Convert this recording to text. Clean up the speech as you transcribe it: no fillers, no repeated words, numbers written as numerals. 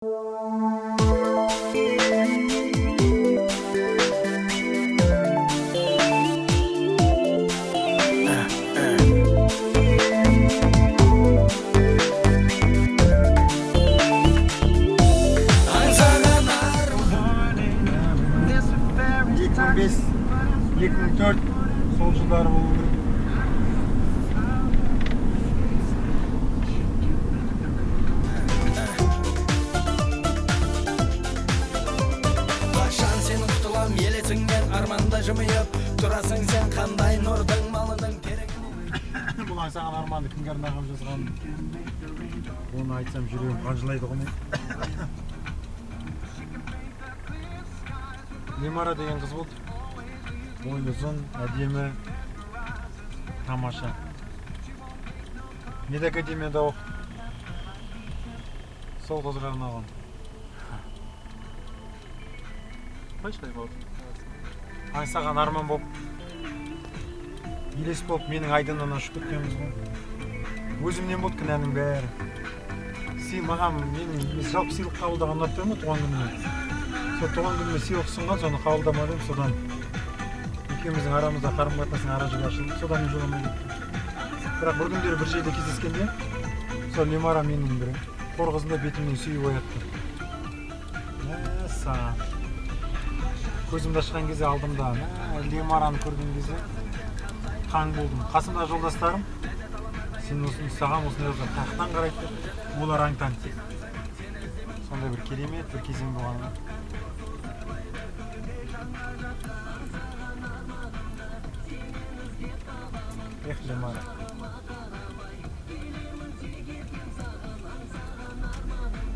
2005, 2004, сол жылдары болу керек. Қашан сен құтылам елесіңнен, арманда жымиып тұрасың сен, қандай нұрдың малының терегінен. Бұл «Аңсаған арманды» кімге арнаған жазған? Оны айтсам, жүрегім қан жылайды ғой. Мен Лемара деген қыз болды, бойы ұзын, әдемі, тамаша. Медакадемияда оқыды. Сол қызға арналған. Қойшы, болды. Аңсаған арман болып, елес болып менің айдыннан ұшып кеткенбіз ғой. Өзімнен болды кінәнің бәрі. Сый маған, менің мен жалпы сыйлық қабылдаған ұнатпаймын ғой. Туған күніме, сол туған күніме сыйлық ұсынған, соны қабылдамадым. Содан екеуміздің арамызда қарым қатынастың ара жігі ашылды. Содан мен жоламай кеттім. Бірақ бір күндері бір жерде кездескенде сол Лемара менің бір хор қызында бетімнен сүйіп оятты. Мәссаған, көзімді ашқан кезде алдымда, мә, Лемараны көрген кезде таң болдым. Қасымдағы жолдастарым: «Сен осыны, саған осындай қыздар қаяқтан қарайды?» – деп, олар аң таң. Сондай бір керемет бір кезең болған ғой. Эх, Лемара.